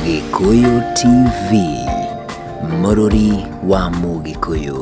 Gĩkũyũ TV, mũrũri wa Mũgĩkũyũ.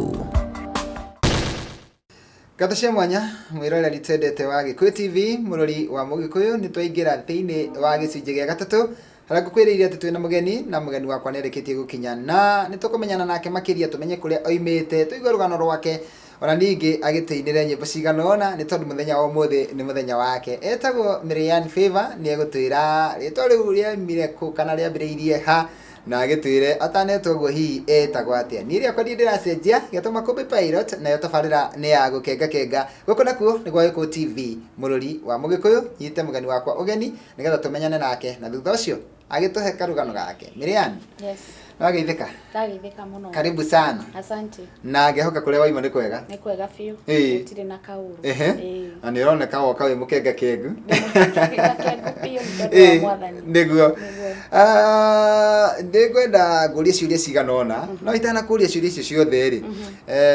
Ngatho cia mwanya mwĩroreri twendete wa Gĩkũyũ TV, mũrori wa Mũgĩkũyũ, nĩ twaingĩra thĩinĩ wa gĩcunjĩ gĩa gatatũ harĩa ngũkwĩrĩire atĩ twĩna mũgeni na mũgeni wakwa nĩ arĩkĩtie gũkinya na nĩ tũkũmenyana nake makĩria, tũmenye kũrĩa oimĩte, tũigue rũgano rwake, ona ningĩ agĩtũinĩre nyĩmbo cigana ũna nĩ tondũ mũthenya wa ũmũthĩ nĩ mũthenya wake. Etagwo Maryann Favor, nĩ egũtwĩra rĩtwa rĩu rĩaumire kũ kana rĩambĩrĩirie ha na agĩtwĩre atanetwo ũguo hihi etagwo atĩa. Niĩ rĩakwa ndirĩ ndĩracenjia, ngetwo Makũmbĩ Pilot, nayo tabarĩra nĩ ya gũkenga kenga. Gũkũ nakuo nĩ gwa Gĩkũyũ TV, mũrũri wa Mũgĩkũyũ. Nyite mũgeni wakwa ũgeni nĩgetha tũmenyane nake na thutha ũcio agĩtũhe karũgano gake. Maryann. Yes. Nĩwageithĩka? Ndageithĩka mũno. Karibu sana. Asante. Na ngehoka kũrĩa waima nĩ kwega. Nĩ kwega biũ. Ĩĩ. Gũtirĩ na kaũru. Ehe. Ĩĩ. Na nĩ ũroneka woka wĩ mũkenga kengu. Kenga kengu biũ nĩ tondũ wa Ĩĩ, Mwathani. nĩguo. Nĩguo. Ah, nĩngwenda ngũrie ciũria cigana ũna no itanakũria ciũria icio ciothe rĩ,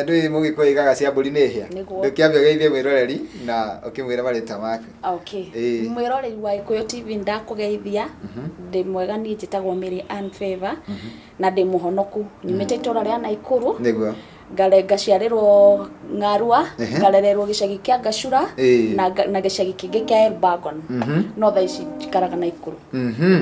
ndũĩ Mũgĩkũyũ aigaga cia mbũri nĩ hĩa. Nĩguo. Ndũkĩambe ũgeithie mwĩroreri na ũkĩmwĩre marĩtwa maku. Okay. Ĩĩ. Mwĩroreri wa Gĩkũyũ TV ndakũgeithia. Ndĩ mwega, niĩ njĩtagwo Mary Ann Favor na ndĩ mũhonoku. Nyumĩte itũra rĩa Naikuru. Nĩguo. Ngare ngaciarĩrwo Ng'arua, ngarererwo gĩcagi kĩa Ngacura na gĩcagi kĩngĩ kĩa Elbagon. No thaa ici njikaraga Naikuru.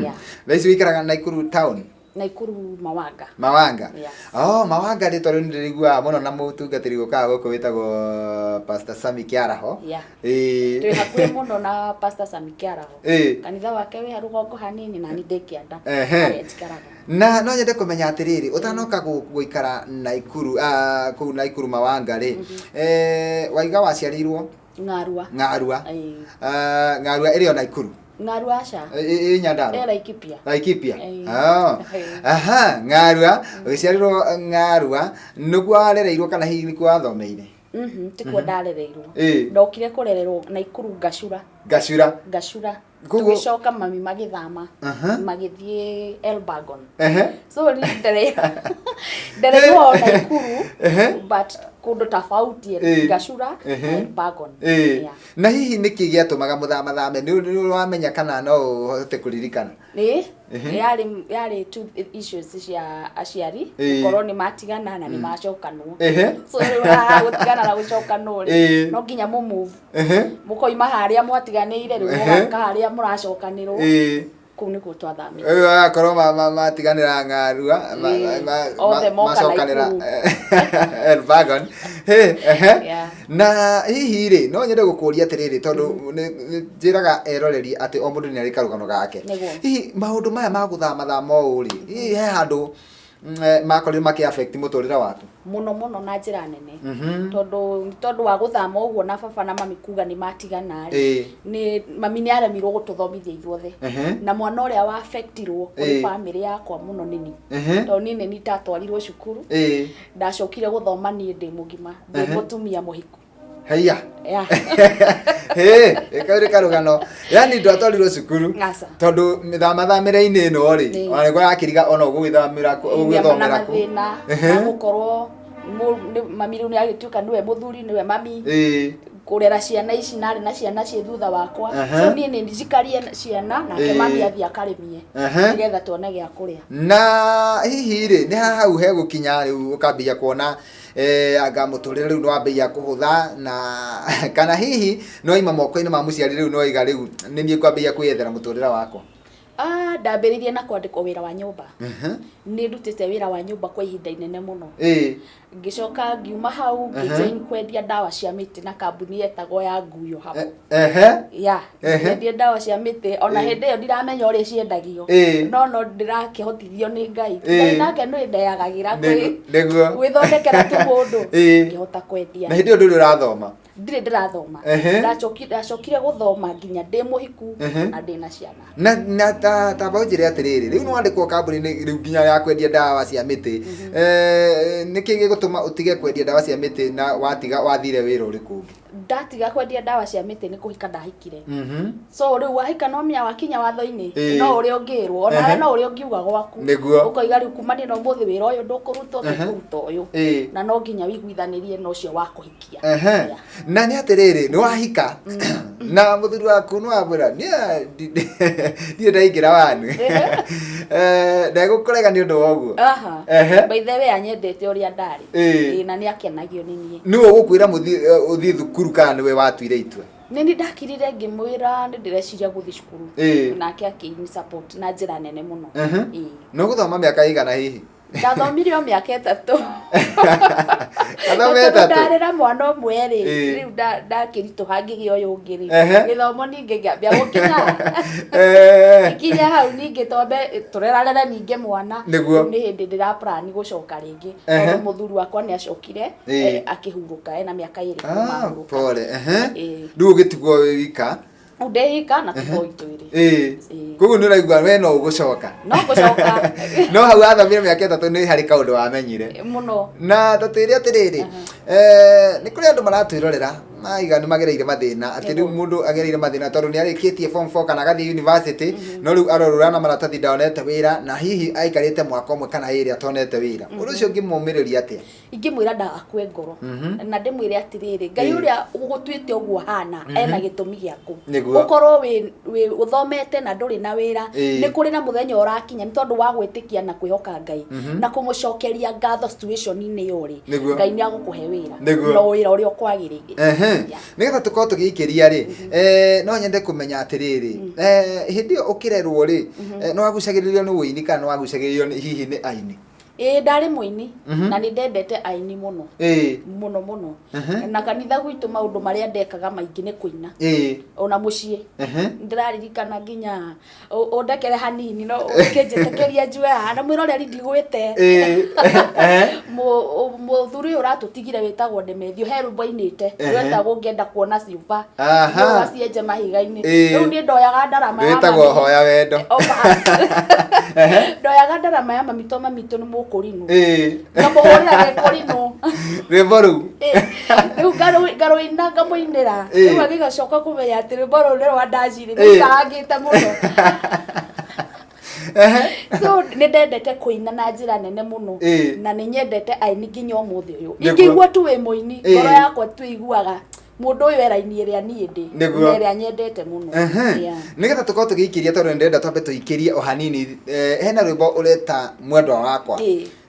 Yeah. Thaa ici ũikaraga Naikuru town? Naikuru Mawanga. Mawanga. Yes. Oh, Mawanga rĩtwa rĩu nĩndĩrĩiguaga mũno na mũtungatĩri gũkaga gũkũ wĩtagwo Pastor Sami Kĩaraho. Yeah. Ĩĩ. Twĩ hakuhĩ mũno na Pastor Sami Kĩaraho. Ĩĩ. Kanitha wake wĩ rũgongo hanini na niĩ ndĩ kĩanda. Ehe. Harĩa njikaraga. Na no nyende kũmenya atĩrĩrĩ, ũtanoka gũikara Naikuru, kũu Naikuru Mawanga rĩ, waiga waciarĩirwo? Ng'arua. Ng'arua. Ĩĩ. Ng'arua ĩrĩ o Naikuru? Ng'arua aca. Ĩ Nyandarua? Ĩ Laikipia. Laikipia. Ĩĩ. Oh. Ĩĩ. Aha, Ng'arua, ũgĩciarĩrwo Ng'arua, nĩkuo warereirwo kana hihi nĩkuo wathomeire? Tikuo ndarereirwo. Ĩĩ. Ndokire kũrererwo Naikuru Ngacura. Ngacura. Ngacura. Koguo- Tũgĩcoka mami magĩthama. Magĩthiĩ Elbagon. So niĩ ndereirwo o Naikuru but kũndũ tofauti, Ngacura na Elbagon. Yeah. Na hihi nĩkĩ gĩatũmaga mũthamathame? Nĩ ũramenya kana no ũhote kũririkana? Ĩĩ, yarĩ two issues cia aciari gũkorwo nĩ matigana na nĩ macokanwo. So rĩu haha gũtigana na gũcokanwo rĩ, no nginya mũ move. Mũkoima harĩa mwatiganĩire rĩu mũgaka harĩa mũracokanĩrwo. Kũu nĩkuo twathamire. Rĩu agakorwo matiganĩra Ng'arua, Othe moka macokanĩra Naikuru. Elbagon. Hĩ, ehe. Yeah. Na hihi rĩ, no nyende gũkũria atĩrĩrĩ, tondũ nĩ njĩraga eroreri atĩ o mũndũ nĩ arĩ karũgano gake. Nĩguo. Hihi maũndũ maya ma gũthamathama ũũ rĩ, hihi he handũ makorirwo makĩ affect mũtũrĩre waku? Mũno mũno na njĩra nene. Tondũ wa gũthama ũguo na baba na mami kuga nĩ matigana rĩ, nĩ mami nĩ aremirwo gũtũthomithia ithuothe. Na mwana ũrĩa wa affectirwo kũrĩ famĩlĩ yakwa mũno nĩ niĩ. Tondũ niĩ nĩ niĩ ndatwarirwo cukuru. Ndacokire gũthoma niĩ ndĩ mũgima, ndĩ mũtumia mũhiku. Haiya. Yeah. Hĩ, ĩkaurĩ karũgano. Yaani ndwatwarirwo cukuru. Aca. Tondũ mĩthamathamĩre-inĩ ĩno rĩ, ona nĩguo yakĩriga ona ũgũgĩthamĩra kũ, Na ũgũgĩthomera kũ. mathĩna ma gũkorwo mami rĩu nĩ agĩtuĩka nĩwe mũthuri, nĩwe mami. Kũrera ciana ici narĩ na ciana ciĩ thutha wakwa. So niĩ nĩ njikarie ciana nake mami athiĩ akarĩmie nĩgetha tuone gĩa kũrĩa. Na hihi rĩ, nĩ ha hau hegũkinya rĩu ũkambia kuona anga mũtũrĩre rĩu nĩwambĩrĩria kũhũtha, na kana hihi nĩwaima moko-inĩ ma mũciari rĩu nĩwaiga rĩu nĩ niĩ ngwambĩrĩria kwĩyethera mũtũrĩre wakwa? Ndambĩrĩirie na kwandĩkwo wĩra wa nyũmba. Nĩ ndutĩte wĩra wa nyũmba kwa ihinda inene mũno. Ngĩcoka ngiuma hau, ngĩjoin kwendia ndawa cia mĩtĩ na kambuni yetagwo ya Nguyo hau. Yeah, ngĩendia ndawa cia mĩtĩ, ona hĩndĩ ĩyo ndiramenya ũrĩa ciendagio. No no ndĩrakĩhotithio nĩ Ngai. Ngai nake nĩ ndeyagagĩra gwĩthondekera tu mũndũ. Ngĩhota kwendia. Na hĩndĩ ĩyo ndũrĩ ũrathoma? Ndirĩ ndĩrathoma. Ndacokire gũthoma nginya ndĩ mũhiku na ndĩ na ciana. Na ta ũnjĩre atĩrĩrĩ, rĩu nĩwandĩkwo kambuni-inĩ rĩu nginya ya kwendia ndawa cia mĩtĩ. Nĩkĩ gĩgũtũma ũtige kwendia ndawa cia mĩtĩ na watiga wathire wĩra ũrĩkũ ũngĩ? Ndatiga kwendia ndawa cia mĩtĩ nĩ kũhika ndahikire. So rĩu wahika no menya wakinya watho-inĩ, no ũrĩa ũngĩrwo onawe, no ũrĩa ũngiuga gwaku. Ũkoiga rĩu kumania na ũmũthĩ wĩra ũyũ ndũkũrutwo, tũkũruta ũyũ. Na no nginya wĩiguithanĩrie na ũcio wa kũhikia. Yeah. Na nĩ atĩrĩrĩ, nĩ wahika na mũthuri waku nĩ wamwĩra niĩ ndirĩ ndaingĩra wanu, ndegũkũrega nĩ ũndũ wa ũguo? Aha. By the way, anyendete ũrĩa ndarĩ. Ĩĩ, na nĩ akenagio nĩ niĩ. Nĩwe ũgũkwĩra ũthiĩ thukuru kana nĩwe watuire itua? Nĩ niĩ ndakirire ngĩmwĩra nĩ ndĩreciria gũthiĩ cukuru. Nake akĩini support na njĩra nene mũno. Ĩĩ. Nĩ ũgũthoma mĩaka ĩigana hihi? Ndathomire o mĩaka 3. Athome Tondũ 3. Ndarĩ na mwana ũmwe rĩ, rĩu ndakĩritũha ngĩgĩa ũyũ ũngĩ rĩ, gĩthomo ningĩ ngĩambia gũkinya nginya hau ningĩ twambe tũrerarere ningĩ mwana. Rĩu nĩ hĩndĩ ndĩra plan gũcoka rĩngĩ, tondũ mũthuri wakwa nĩ acokire, akĩhurũka ena mĩaka 2 kuma ahurũka. Pole. Rĩu ũgĩtigwo wĩ wika? Rĩu ndĩ na tũboi twĩrĩ. Koguo nĩ ũraigua we no ũgũcoka? No ngũcoka. No hau wathomire mĩaka 3 nĩ harĩ kaũndũ wamenyire? Mũno. Na tatwĩre atĩrĩrĩ, nĩ kũrĩ andũ maratwĩrorera maiga nĩ magereire mathĩna, atĩ rĩu mũndũ agereire mathĩna tondũ nĩ arĩkĩtie form 4 kana agathiĩ university, no rĩu arorũra na maratathi, ndonete wĩra, na hihi aikarĩte mwaka ũmwe kana 2 atonete wĩra. Ũndũ ũcio ũngĩmũmĩrĩria atĩa? Ingĩmwĩra ndagakue ngoro na ndĩmwĩre atĩrĩrĩ, Ngai ũrĩa ũgũtuĩte ũguo hana ena gĩtũmi gĩaku. Ũkorwo wĩ ũthomete na ndũrĩ na wĩra, nĩ kũrĩ na mũthenya ũrakinya nĩ tondũ wa gwĩtĩkia na kwĩhoka Ngai na kũmũcokeria ngatho situation-inĩ ĩyo ũrĩ. Ngai nĩ agũkũhe wĩra na wĩra ũrĩa ũkwagĩrĩire. Nĩgetha tũkorwo tũgĩikĩria rĩ, no nyende kũmenya atĩrĩrĩ, hĩndĩ ĩyo ũkĩrerwo rĩ, nĩ wagucagĩrĩrio nĩ ũini kana nĩ wagucagĩrĩrio hihi nĩ aini? Ĩĩ, ndarĩ mũini na nĩ ndendete aini mũno, mũno mũno. Na kanitha gwitũ maũndũ marĩa ndekaga maingĩ nĩ kũina. Ona mũciĩ ndĩraririkana nginya ũndekere hanini, no ũkĩnjĩtĩkĩria njue haha na mwĩroreri ndigwĩte. Mũthuri ũyũ ũratũtigire wĩtagwo Ndemethio, he rwĩmbo ainĩte rwetagwo "Ngĩenda Kuona Ciũmba Cienje Mahiga-inĩ". Rĩu niĩ ndoyaga ndarama ya Rwĩtagwo mami. "Hoya Wendo". O bas. Ndoyaga ndarama ya mami to mami witũ nĩ mũkũrinũ, ngamũhũrĩra gĩkũrinũ. Rwĩmbo rũu? Rĩu ngarũina, ngamũinĩra. Rĩu agĩgacoka kũmenya atĩ rwĩmbo rũu nĩ rwa ndacirĩ, nĩikaangĩte mũno. So nĩ ndendete kũina na njĩra nene mũno na nĩ nyendete aini nginya ũmũthĩ ũyũ. Ingĩigua tu wĩ mũini, ngoro yakwa tu ĩiguaga mũndũ ũyũ eraini ĩrĩa niĩ ndĩ na ĩrĩa nyendete mũno. Yeah. Nĩgetha tũkorwo tũgĩikĩria, tondũ nĩndĩrenda twambe tũikĩrie o hanini, hena rwĩmbo ũreta "Mwendwa Wakwa".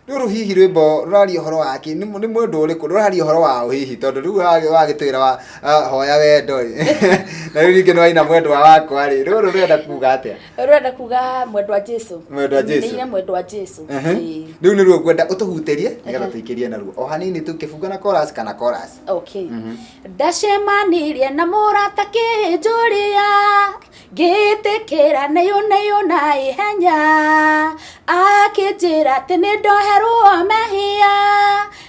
Rũrũ hihi rwĩmbo rũraria ũhoro wake nĩ mwendwa ũrĩkũ, rũraria ũhoro wa ũ hihi? Tondũ rĩu wagĩtwĩra wa "Hoya Wendo" rĩ, na rĩu ningĩ nĩwaina "Mwendwa Wakwa" rĩ, rũrũ rũrenda kuga atĩa? Rũrenda kuga mwendwa Jesu. Mwendwa Jesu. Nĩire mwendwa Jesu. Rĩu nĩruo ngwenda ũtũhutĩrie nĩgetha tũikĩrie naruo o hanini tu, kĩbungo na chorus kana chorus. Okay. Ndacemanirie na mũrata kĩnjũria, ngĩtĩkĩra nĩyo nĩyo na ihenya, akĩnjĩra atĩ nĩ ndoherwo mehia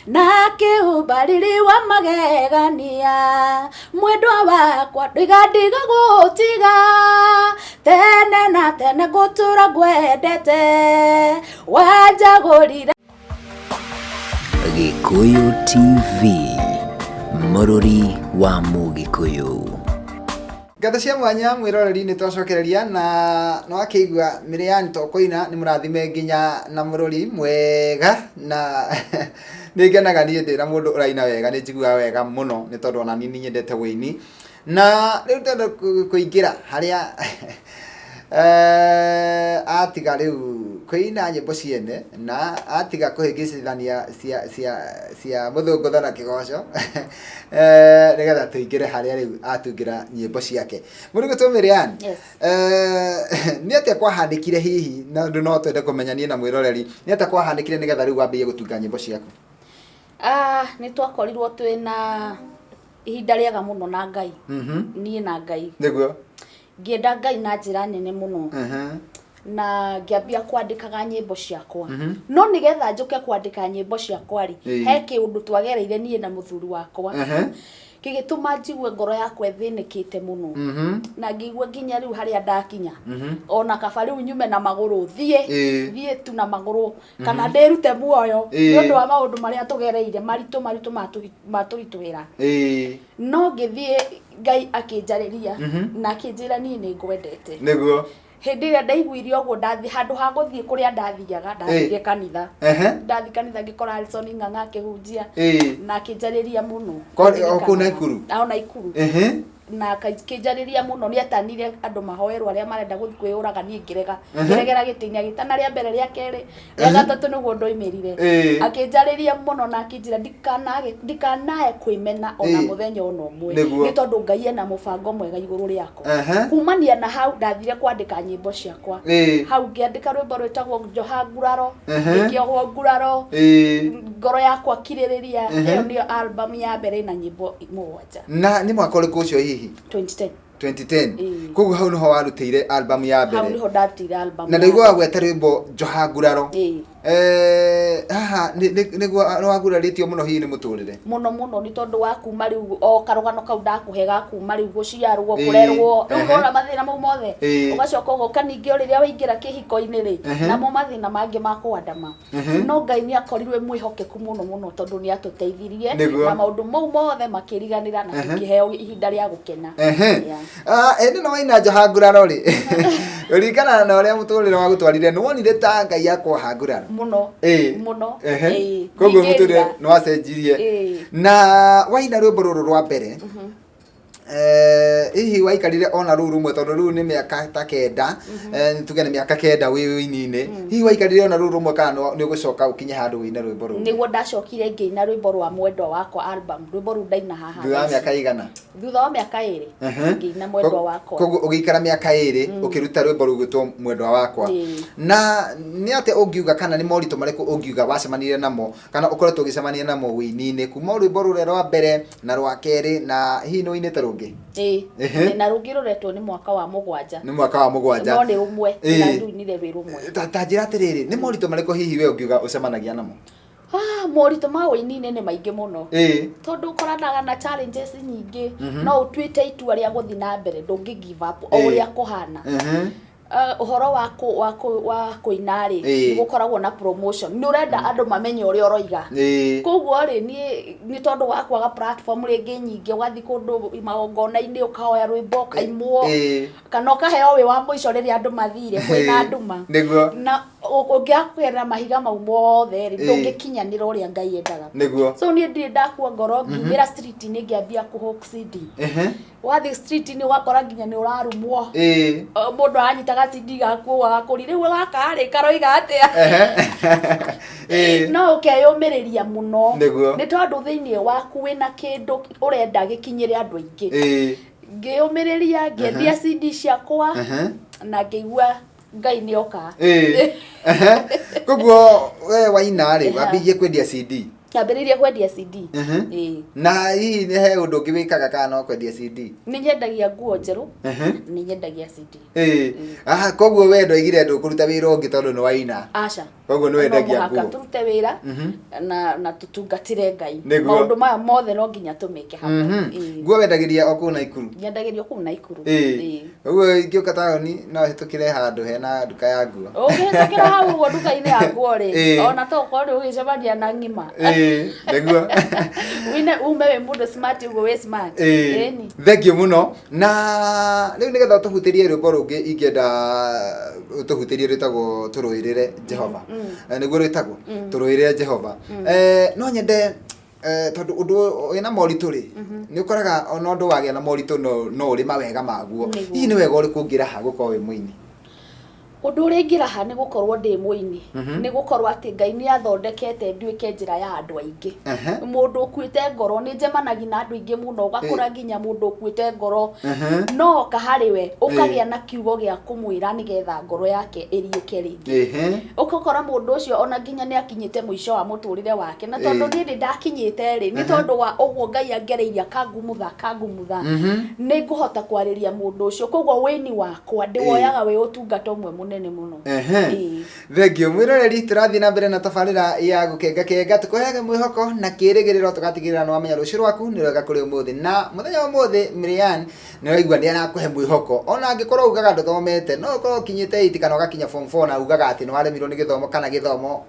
na akĩũmba riri wa magegania. Mwendwa wakwa, ndiga ndiga gũtiga tene na tene, ngũtũra ngwendete, wanjagũrire. Gĩkũyũ TV, mũrũri wa Mũgĩkũyũ. Ngatho cia mwanya mwĩroreri, nĩ twacokereria na nĩ wakĩigua Mĩrĩani to kũina, nĩ mũrathime nginya na mũrũri mwega, na nĩ ngenaga niĩ ndĩ na mũndũ ũraina wega, nĩ njiguaga wega mũno nĩ tondũ ona niĩ nĩ nyendete wũini. Na rĩu ndĩrenda kũingĩra harĩa atiga rĩu kũina nyĩmbo ciene na atiga kũhĩngĩcithania cia mũthũngũtho na kĩgoco, nĩgetha tũingĩre harĩa rĩu atungĩra nyĩmbo ciake. Mũrigũtwo Mĩrĩani, Yes. Nĩ atĩa kwahanĩkire hihi, na ũndũ no twende kũmenya niĩ na mwĩroreri, nĩ atĩa kwahanĩkire nĩgetha rĩu wambĩrĩrie gũtunga nyĩmbo ciaku? Ah, nĩ twakorirwo twĩ na ihinda rĩega mũno na Ngai, niĩ na Ngai. Ngĩenda Ngai na njĩra nene mũno na ngĩambia kwandĩkaga nyĩmbo ciakwa. No nĩgetha njũke kwandĩka nyĩmbo ciakwa rĩ, he kĩũndũ twagereire niĩ na mũthuri wakwa. Gĩgĩtũma njigue ngoro yakwa ĩthĩnĩkĩte mũno. Na ngĩigua nginya rĩu harĩa ndakinya, ona kaba rĩu nyume na magũrũ thiĩ, thiĩ tu na magũrũ kana ndĩrute muoyo nĩ ũndũ wa maũndũ marĩa tũgereire maritũ maritũ matũritũhĩra. No ngĩthiĩ, Ngai akĩnjarĩria na akĩnjĩra niĩ nĩ ngwendete. Hĩndĩ ĩrĩa ndaiguire ũguo, ndathi handũ ha gũthiĩ kũrĩa ndathiaga, ndathire kanitha. Ndathi kanitha ngĩkora Harrison Ng'ang'a akĩhunjia na akĩnjarĩria mũno. O kũu Naikuru? O Naikuru. Na akĩnjarĩria mũno, nĩ etanire andũ mahoerwo arĩa marenda gũthiĩ kwĩyũraga, niĩ ngĩrega. Ngĩregera gĩtĩ-inĩ, agĩtana rĩa mbere, rĩa kerĩ, rĩa gatatũ nĩguo ndoimĩrire. Akĩnjarĩria mũno na akĩnjĩra ndikanae kwĩmena ona mũthenya ona ũmwe, nĩ tondũ Ngai ena mũbango mwega igũrũ rĩakwa. Kumania na hau ndathire kwandĩka nyĩmbo ciakwa. Hau ngĩandĩka rwĩmbo rwĩtagwo Njoha Nguraro, ngĩkĩohwo nguraro, ngoro yakwa kirĩrĩria. Ĩyo nĩyo album ya mbere ĩna nyĩmbo 7. Na nĩ mwaka ũrĩkũ ũcio hihi? 2010. 2010. Koguo hau niho warutĩire album ya Hau mbere. niho ndarutĩire album Na ya ndaigua mbere. wagweta rwĩmbo Njoha Nguraro. Haha nĩguo nĩwagurarĩtio mũno hihi nĩ mũtũrĩre? Mũno mũno, nĩ tondũ wa kuma rĩu o karũgano kau ndakũhe ga kuma rĩu gũciarwo, kũrerwo, rĩu ũrona mathĩna mau mothe, ũgacoka ũgoka ningĩ o rĩrĩa waingĩra kĩhiko-inĩ rĩ, namo mathĩna mangĩ makwandama. No Ngai nĩ akorirwo e mwĩhokeku mũno mũno, tondũ nĩ atũteithirie na maũndũ mau mothe makĩriganĩra na tũkĩheo ihinda rĩa gũkena. Yeah. Ĩndĩ no waina Njoha Nguraro rĩ, kũringana na ũrĩa mũtũrĩre wagũtwarire, nĩ wonire ta Ngai akwoha nguraro? Mũno. Mũno. Koguo Ndingĩrira. mũtũrĩre nĩ wacenjirie. Na waina rwĩmbo rũrũ rwa mbere, hihi waikarire ona rũu rũmwe, tondũ rĩu nĩ mĩaka ta 9, tuge nĩ mĩaka 9 wĩ ũini-inĩ, hihi waikarire ona rũu rũmwe kana nĩ ũgũcoka ũkinye handũ wĩine rwĩmbo rũu? Nĩguo ndacokire ngĩina rwĩmbo rwa Mwendwa Wakwa album, rwĩmbo rũu ndaina haha Thutha wa mĩaka igana? Thutha wa mĩaka 2 ngĩina Mwendwa Wakwa. Koguo ũgĩikara mĩaka 2 ũkĩruta rwĩmbo rũgwĩtwo Mwendwa Wakwa. Na nĩ atĩa ũngiuga, kana nĩ moritũ marĩkũ ũngiuga wacemanirie namo kana ũkoretwo ũgĩcemania namo ũini-inĩ kuma rwĩmbo rũrĩa rwa mbere na rwa kerĩ, na hihi nĩ ũinĩte rũngĩ? Ĩĩ. Na rũngĩ rũretwo nĩ mwaka wa 7. Nĩ mwaka wa 7. No nĩ rũmwe, na nduinire rwĩ rũmwe. Ta njĩra atĩrĩrĩ, nĩ moritũ marĩkũ hihi we ũngiuga ũcemanagia namo? Moritũ ma ũini-inĩ nĩ maingĩ mũno. Tondũ ũkoranaga na challenges nyingĩ, no ũtuĩte itua rĩa gũthiĩ na mbere, ndũngĩ give up o ũrĩa kũhana. Ũhoro wa kũina rĩ, nĩ gũkoragwo na promotion, nĩ ũrenda andũ mamenye ũrĩa ũroiga. Koguo rĩ, niĩ nĩ tondũ wa kwaga platform rĩngĩ nyingĩ, ũgathiĩ kũndũ magongona-inĩ ũkahoya rwĩmbo ũkaimwo, kana ũkaheo wĩ wa mũico rĩrĩa andũ mathire kwĩna nduma. Na ũngĩaga kũgerera mahiga mau mothe rĩ, ndũngĩkinyanĩra ũrĩa Ngai endaga. So niĩ ndirĩ ndakua ngoro, ngiumĩra street-inĩ ngĩambia kũ CD. Wathiĩ street-inĩ ũgakora nginya nĩ ũrarumwo. Mũndũ aranyita gacindi gaku ũguo agakũria, rĩu gaka rĩ karoiga atĩa? No ũkeyũmĩrĩria mũno. Nĩ tondũ thĩinĩ waku wĩna kĩndũ ũrenda gĩkinyĩre andũ aingĩ. Ngĩyũmĩrĩria, ngĩendia CD ciakwa, na ngĩigua Ngai nĩ oka. Koguo we waina rĩ, wambĩrĩirie kwendia CD? Nyambĩrĩirie kwendia CD. Na hihi nĩ he ũndũ ũngĩ wĩkaga kana no kwendia CD? Nĩ nyendagia nguo njerũ, nĩ nyendagia CD. Koguo we ndoigire ndũkũruta wĩra ũngĩ tondũ nĩ waina? Aca. Koguo nĩ wendagia No mũhaka nguo. tũrute wĩra na tũtungatĩre Ngai. Maũndũ maya mothe no nginya tũmeke hamwe. Nguo wendagĩria o kũu Naikuru? Nyendagĩria kũu Naikuru. Koguo ingĩũka taũni no hĩtũkĩre handũ hena nduka ya nguo. Ũngĩhĩtũkĩra hau ũguo nduka-inĩ ya nguo rĩ, ona to ũkorwo nĩ ũgĩcemania na ng'ima. Nĩguo. Wine ume wĩ mũndũ smart ũguo wĩ smart. Ĩni. Thengiũ mũno. Na rĩu nĩgetha ũtũhutĩrie rwĩmbo rũngĩ ingĩenda ũtũhutĩrie rwĩtagwo Tũrũĩrĩre Jehova. Nĩguo rwĩtagwo Tũrũĩrĩre Jehova. No nyende tondũ ũndũ wĩna moritũ rĩ, nĩ ũkoraga ona ũndũ wagĩa na moritũ no ũrĩ mawega maguo. Hihi nĩ wega ũrĩkũ ũngĩraha gũkorwo wĩ mũini? Ũndũ ũrĩa ingĩraha nĩ gũkorwo ndĩ mũini, nĩ gũkorwo atĩ Ngai nĩ athondekete nduĩke njĩra ya andũ aingĩ. Mũndũ ũkuĩte ngoro, nĩ njemanagia na andũ aingĩ mũno, ũgakora nginya mũndũ ũkuĩte ngoro, no oka harĩ we, ũkagĩa na kiugo gĩa kũmwĩra nĩgetha ngoro yake ĩriũke rĩngĩ. Ũgakora mũndũ ũcio ona nginya nĩ akinyĩte mũico wa mũtũrĩre wake, na tondũ niĩ nĩ ndakinyĩte rĩ, nĩ tondũ wa ũguo Ngai angereirie akangumutha akangumutha, nĩ ngũhota kwarĩria mũndũ ũcio. Koguo wĩini wakwa ndĩwoyaga wĩ ũtungata ũmwe mũnene. Mũnene mũno. Ehe. Thengio mwĩroreri, tũrathiĩ na mbere na tabarĩra ya gũkengakenga, tũkũheaga mwĩhoko na kĩrĩgĩrĩro, tũgatigĩrĩra nĩ wamenya rũciũ rwaku nĩ rwega kũrĩ ũmũthĩ. Na mũthenya wa ũmũthĩ Miriam nĩ ũraigua nĩ arakũhe mwĩhoko, ona angĩkorwo ugaga ndũthomete, no ũkorwo ũkinyĩte 8 kana ũgakinya form 4 na ugaga atĩ nĩ waremirwo nĩ gĩthomo kana gĩthomo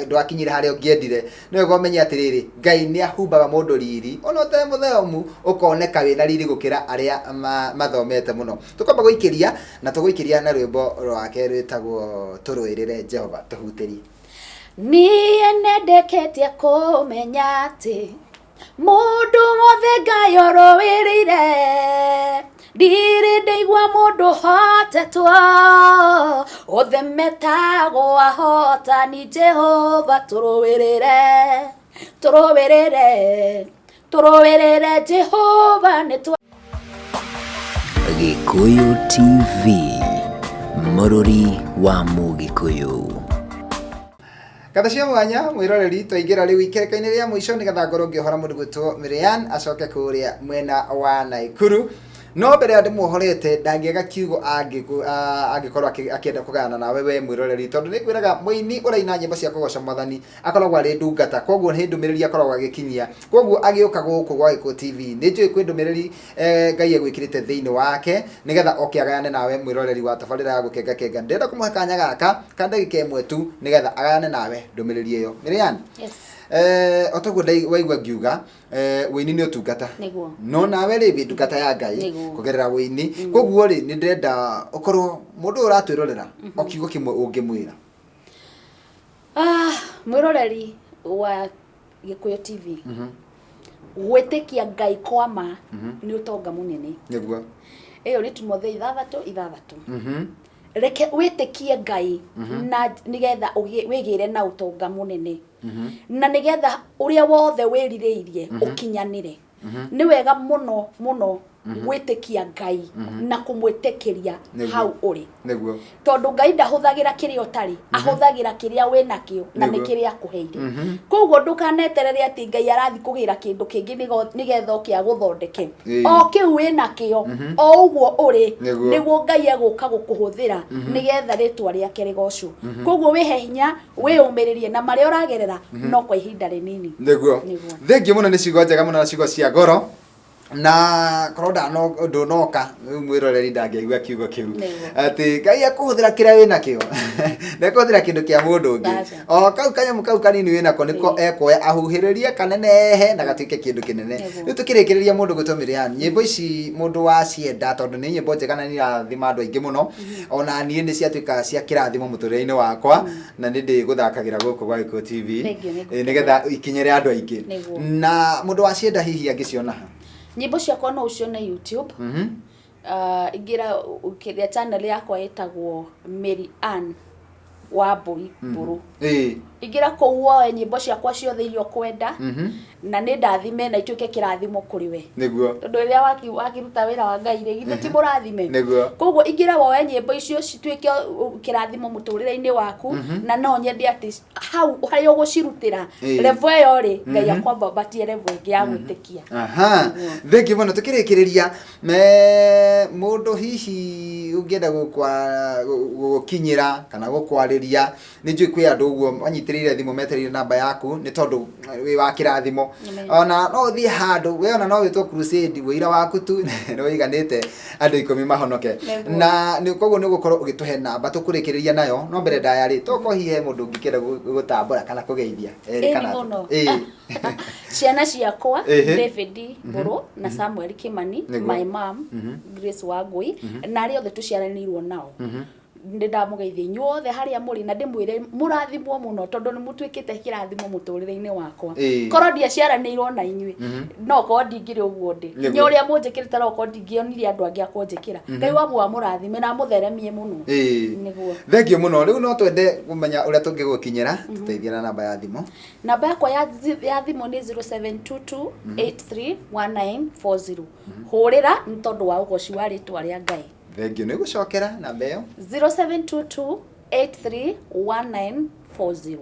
ndwakinyire harĩa ũngĩendire. Nĩ wega ũmenye atĩrĩrĩ, Ngai nĩ ahumbaga mũndũ riri, ona ũtarĩ mũthomu ũkoneka wĩna riri gũkĩra arĩa mathomete mũno. Tũkwamba gũikĩria na tũgũikĩria na rwĩmbo rwake rwĩtagwo Tũrũĩrĩre Jehova, tũhutĩrie. Niĩ nĩndĩkĩtie kũmenya atĩ mũndũ wothe Ngai ũrũĩrĩire, ndirĩ ndaigua mũndũ hotetwo, othe metagwo ahotani. Jehova tũrũĩrĩre, tũrũĩrĩre, tũrũĩrĩre Jehova nĩ twa. Gĩkũyũ TV, mũrũri wa Mũgĩkũyũ. Ngatho cia mwanya mwĩroreri, twaingĩra rĩu ikereka-inĩ rĩa mũico nĩgetha ngorwo ngĩohora mũndũ gwĩtwo Mirian acoke kũrĩa mwena wa Naikuru. No mbere ya ndĩmuohorete, ndangĩaga kiugo angĩkorwo akĩenda kũgayana nawe we mwĩroreri, tondũ nĩ ngwĩraga mũini ũraina nyĩmbo cia kũgoca Mwathani akoragwo arĩ ndungata, koguo nĩ ndũmĩrĩri akoragwo agĩkinyia. Koguo agĩũka gũkũ gwa Gĩkũyũ TV, nĩ njũĩ kwĩ ndũmĩrĩri Ngai egwĩkĩrĩte thĩinĩ wake nĩgetha oke agayane nawe mwĩroreri wa tabarĩra ya gũkengakenga. Ndĩrenda kũmũhe kanya gaka ka ndagĩka ĩmwe tu nĩgetha agayane nawe ndũmĩrĩri ĩyo. Miriam, Yes. O toguo waigua ngiuga, ũini nĩ ũtungata. Nĩguo. No nawe rĩ, wĩ ndungata ya Ngai Nĩguo. kũgerera ũini. Koguo rĩ, nĩ ndĩrenda ũkorwo mũndũ ũyũ ũratwĩrorera o kiugo kĩmwe ũngĩmwĩra. Ah, mwĩroreri wa Gĩkũyũ TV, gwĩtĩkia Ngai kwa ma nĩ ũtonga mũnene. Nĩguo. Ĩyo nĩ Timotheo 6:6. Reke wĩtĩkie Ngai na nĩgetha wĩgĩre na ũtonga mũnene, na nĩgetha ũrĩa wothe wĩrirĩirie ũkinyanĩre. Nĩ wega mũno mũno gwĩtĩkia Ngai na kũmwĩtĩkĩria hau ũrĩ. Nĩguo. Tondũ Ngai ndahũthagĩra kĩrĩa ũtarĩ, ahũthagĩra kĩrĩa wĩ nakĩo na nĩ kĩrĩa akũheire. Koguo ndũkaneterere atĩ Ngai arathiĩ kũgĩra kĩndũ kĩngĩ nĩgetha oke agũthondeke. O kĩu wĩ nakĩo, o ũguo ũrĩ, nĩguo Ngai egũka gũkũhũthĩra nĩgetha rĩtwa rĩake rĩgocwo. Koguo wĩhe hinya, wĩyũmĩrĩrie na marĩa ũragerera no kwa ihinda rĩnini. Nĩguo. Nĩguo. Thengiũ mũno, nĩ ciugo njega mũno na ciugo cia goro, na korwo ndũnoka rĩu mwĩroreri ndangĩaigua kiugo kĩu. Nĩguo. Atĩ Ngai akũhũthĩra kĩrĩa wĩ nakĩo, ndekũhũthĩra kĩndũ kĩa mũndũ ũngĩ. Aca. O kau kanyamũ kau kanini wĩ nako nĩko ekuoya ahuhĩrĩrie kanenehe na gatuĩke kĩndũ kĩnene. Nĩguo. Rĩu tũkĩrĩkĩrĩria, mũndũ gwĩtwo Miriam, nyĩmbo ici mũndũ wacienda, tondũ nĩ nyĩmbo njega na nĩ irathima andũ aingĩ mũno, ona niĩ nĩ ciatuĩka cia kĩrathimo mũtũrĩre-inĩ wakwa, na nĩ ndĩgũthakagĩra gũkũ gwa Gĩkũyũ TV. Thank you, nĩngũkena. Nĩgetha ikinyĩre andũ aingĩ. Nĩguo. Na mũndũ wacienda hihi angĩciona ha? Nyĩmbo ciakwa no ũcione YouTube. Ingĩra kĩrĩa channel yakwa ĩtagwo Mary Ann Wambui Mbũrũ. Ingĩra kũu woe nyĩmbo ciakwa ciothe iria ũkwenda, na nĩ ndathime na ituĩke kĩrathimo kũrĩ we. Nĩguo. Tondũ rĩrĩa wakĩruta wĩra wa Ngai rĩ, githĩ ti mũrathime? Nĩguo. Koguo ingĩra woe nyĩmbo icio cituĩke kĩrathimo mũtũrĩre-inĩ waku, na no nyende atĩ hau harĩa ũgũcirutĩra, level ĩyo rĩ, Ngai akwambambatie level ĩngĩ ya gwĩtĩkia. Aha, thengiũ mũno. Tũkĩrĩkĩrĩria, me mũndũ hihi ũngĩenda gũgũkinyĩra kana gũkwarĩria, nĩ njũĩ kwĩ andũ ũguo manyitĩrĩire thimũ metereire namba yaku, nĩ tondũ wĩ wa kĩrathimo. Ona no ũthiĩ handũ we ona no wĩtwo crusade, wĩira waku tu nĩ ũiganĩte andũ 10 mahonoke. Nĩguo. Na nĩ koguo nĩ ũgũkorwo ũgĩtũhe namba tũkũrĩkĩrĩria nayo, no mbere ndaya rĩ, tokorwo hihi he mũndũ ũngĩkĩenda gũtambũra kana kũgeithia erĩ Ĩni kana atatũ. Mũno. Ciana ciakwa, David Mbũrũ na Samuel Kimani, Nĩguo. my mom Grace Wangui, na arĩa othe tũciaranĩirwo nao, nĩ ndamũgeithia inyuothe harĩa mũrĩ na ndĩmwĩre mũrathimwo mũno, tondũ nĩ mũtuĩkĩte kĩrathimo mũtũrĩre-inĩ wakwa. Korwo ndiaciaranĩirwo na inyuĩ, no korwo ndingĩrĩ ũguo ndĩ. Nĩ ũrĩa mũnjĩkĩrĩte, no korwo ndingĩonire andũ angĩ a kũnjĩkĩra. Ngai wa muoyo amũrathime na amũtheremie mũno. Nĩguo. Thengiũ mũno. Rĩu no twende kũmenya ũrĩa tũngĩgũkinyĩra, tũteithie na namba ya thimũ. Namba yakwa ya thimũ nĩ 0722 831940. Hũrĩra nĩ tondũ wa ũgoci wa rĩtwa rĩa Ngai. Thengiũ, nĩ gũcokera namba ĩyo. 0722 831940. 40.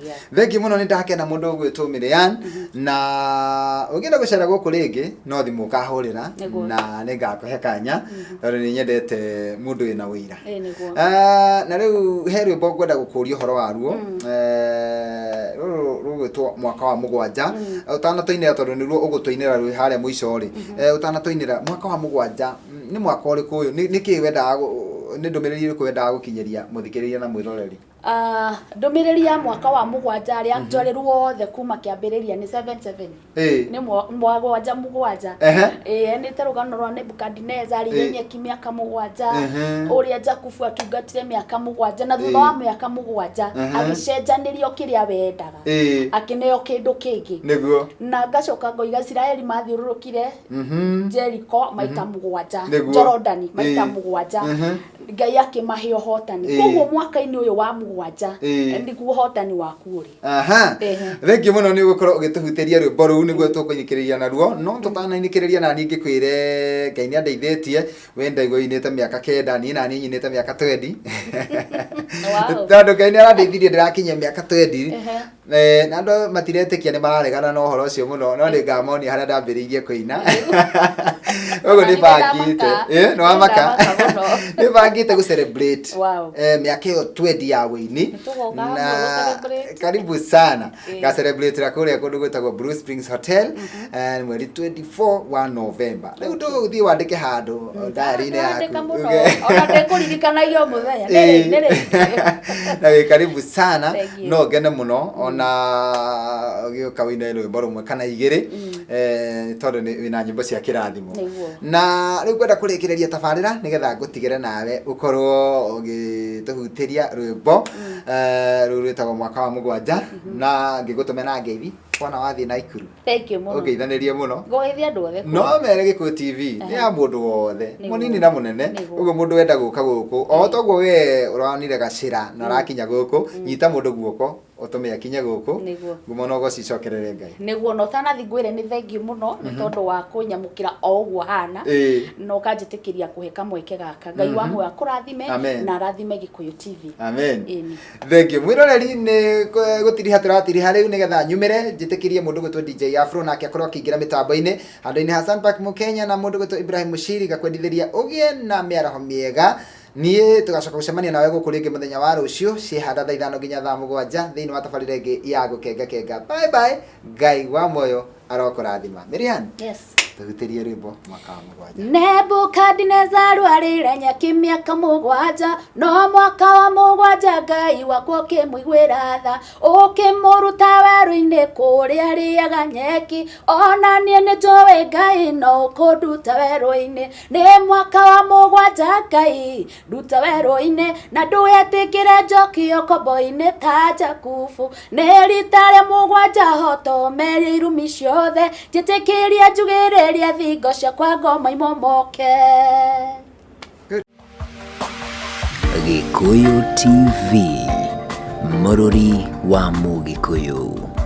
Yeah. Thengiũ mũno, nĩ ndakena mũndũ ũgwĩtwo Miriam, na ũngĩenda gũcera gũkũ rĩngĩ no thimũ ũkahũrĩra. Na nĩ ngakũhe kanya tondũ nĩ nyendete mũndũ wĩna ũira. Ĩĩ, nĩguo. Na rĩu he rwĩmbo ngwenda gũkũria ũhoro waruo. Rũrũ rũgwĩtwo Mwaka wa Mũgwanja. Ũtanatũinĩra, tondũ nĩruo ũgũtũinĩra rwĩ harĩa mũico rĩ, ũtanatũinĩra Mwaka wa Mũgwanja, nĩ mwaka ũrĩkũ ũyũ? Nĩ kĩĩ wendaga nĩ ndũmĩrĩri ĩrĩkũ wendaga gũkinyĩria mũthikĩrĩria na mwĩroreri? Ah, ndũmĩrĩri ya Mwaka wa Mũgwanja arĩa actually ruothe kuma kĩambĩrĩria nĩ 77. Nĩ mũgwanja mũgwanja. Ĩĩ, nĩ ta rũgano rwa Nebukadineza arĩire nyeki mĩaka 7, ũrĩa Jakubu atungatire mĩaka 7, na thutha wa mĩaka 7 agĩcenjanĩrio kĩrĩa wendaga, akĩneo kĩndũ kĩngĩ. Na ngacoka ngoiga Isiraeli mathiũrũrũkire Jericho maita 7, Jorodani maita 7, Ngai akĩmahe ũhotani. Koguo mwaka-inĩ ũyũ wa 7 nĩguo ũhotani waku ũrĩ. Aha. Thengiũ mũno nĩ ũgũkorwo ũgĩtũhutĩria rwĩmbo rũu nĩguo tũkũinĩkĩrĩria naruo, no tũtanainĩkĩrĩria naniĩ ngĩkwĩre Ngai nĩ andeithĩtie. We ndaigua ũinĩte mĩaka 9, niĩ naniĩ nyinĩte mĩaka 20, tondũ Ngai nĩ arandeithirie ndĩrakinyia mĩaka 20. Na andũ matiretĩkia, nĩ mararegana na ũhoro ũcio mũno, no nĩ ngamonia harĩa ndambĩrĩirie kũina. Ũguo nĩ bangĩte. Nĩ wamaka, nĩ bangĩte gũ celebrate mĩaka ĩyo 20 ya wĩini. Nĩtũgoka na hamwe gũ-celebrate. Karibu sana. Ga celebrate ra kũrĩa kũndũ gwĩtagwo Blue Springs Hotel, mweri 24 wa November. Rĩu ndũgũthiĩ wandĩke handũ diary-inĩ yaku. Ndandĩka mũno. Ona ndĩkũririkanagia o mũthenya. Nĩrĩ nĩrĩ. Na wĩ karibu sana. Thank you. No ngene mũno ona ũgĩũka wĩine rwĩmbo rũmwe kana igĩrĩ, tondũ wĩna nyĩmbo cia kĩrathimo. Na rĩu ngwenda kũrĩkĩrĩria tabarĩra nĩgetha ngũtigĩre nawe ũkorwo ũgĩtũhutĩria rwĩmbo rũu rwĩtagwo Mwaka wa Mũgwanja, na ngĩgũtũme na ngeithi wona wathiĩ Naikuru. Thank you mũno. Ũngeithanĩrie mũno. Ngũgeithia andũ othe kũu. No mere Gĩkũyũ TV nĩ ya mũndũ wothe, mũnini na mũnene. Ũguo mũndũ wenda gũka gũkũ, o toguo we ũronire gacĩra na ũrakinya gũkũ, nyita mũndũ guoko ũtũme akinye gũkũ. Ngumo na ũgoci icokerere Ngai. Nĩguo, na ũtanathi ngwĩre nĩ thengiũ mũno nĩ tondũ wa kũnyamũkĩra o ũguo hana na ũkanjĩtĩkĩria kũhe kamweke gaka. Ngai wa muoyo akũrathime. Amen. Na arathime Gĩkũyũ TV. Amen. Ĩni. Thengiũ mwĩroreri, nĩ gũtiriha tũratiriha rĩu nĩgetha nyumĩre njĩtĩkĩrie mũndũ gwĩtwo DJ Afro nake akorwo akĩingĩra mĩtambo-inĩ handũ-inĩ ha Sunpark Mũkenya na mũndũ gwĩtwo Ibrahim Mushiri gakwendithĩria ũgĩe na mĩaraho mĩega. Niĩ tũgacoka gũcemania nawe gũkũ rĩngĩ mũthenya wa rũciũ ciĩhanda thaa 5 nginya thaa 7 thĩinĩ wa tabarĩra ĩngĩ ya Gũkenga Kenga. Bye bye, Ngai wa muoyo arokũrathima. Miriam, Yes. tũhutĩrie rwĩmbo Mwaka wa Mũgwanja. Nebukadineza arwarire nyeki mĩaka 7, no mwaka wa 7 Ngai wakwa ũkĩmũiguĩra tha, ũkĩmũruta werũ-inĩ kũrĩa arĩaga nyeki. Ona niĩ nĩ njũĩ Ngai no ũkũnduta werũ-inĩ. Nĩ mwaka wa 7 Ngai nduta werũ-inĩ, na ndũgetĩkĩre njokio ngombo-inĩ ta Jakubu. Nĩ rita rĩa 7 hotomerie irumi ciothe, njĩtĩkĩrie njugĩrĩrie thingo ciakwa ngoma imomoke. Gĩkũyũ TV, mũrũri wa Mũgĩkũyũ.